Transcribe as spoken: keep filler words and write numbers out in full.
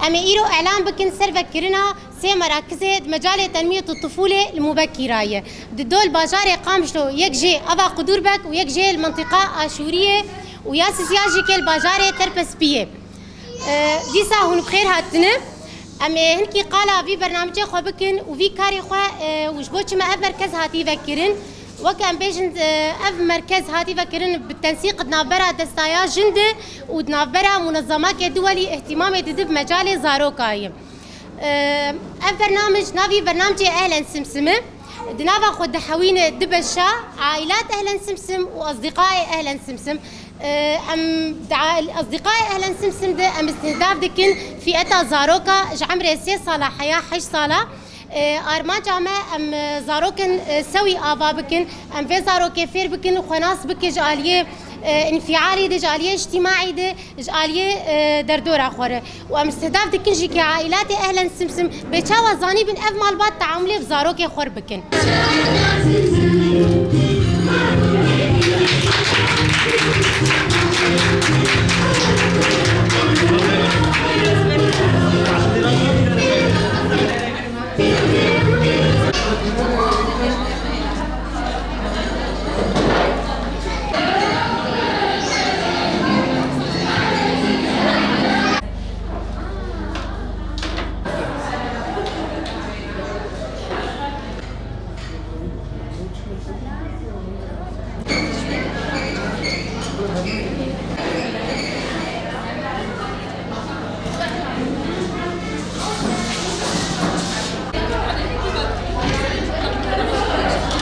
Em ê îro îlan bikin servekirina sê merakizê di mecalê tenmiyet û tifûlê li Mûbekî re ye. Di dol bajarê Qamişlo yek jê eva Qudûrbek û yek jê li mintiqa Aşûriyê û ya sisiya jî kê li bajarê Terpespiyê. E, dîsa hûn bi xêr hatine. Em ê hinkî qala vî bernamicê xwe bikin û vî karê xwe, e, û ji bo çima ev merkez hatî vekirin. Wek em bêjin, e, ev merkez hatî vekirin bi tensîq di navbera destaya jin de û di navbera munezzamakê duwelî îhtîmamê didi bi mecalê zaroka ye. E, ev bernamij navî bernamicê Ehlen Simsim e. Di nava xwe dihewîne du beşa, Ailat Ehlen Simsim û Asdiqayê Ehlen Simsim. E, em di a-, Asdiqayê Ehlen Simsim de em îstihdaf dikin fiyeta zaroka ji emrê sê sala heya heşt sala. E, armanca me, em, e, zarokên, e, sewî ava bikin, em vê zarokê fêr bikin, xwe nas bike ji aliyê, e, înfialî de, ji aliyê îctîmaî de, ji aliyê, e, derdora xwe re. Û em îstihdaf dikin jî ke ailatê Ehlen Simsim bê çawa zanîbin ev malbat teamulê bi zarokê xwe re bikin.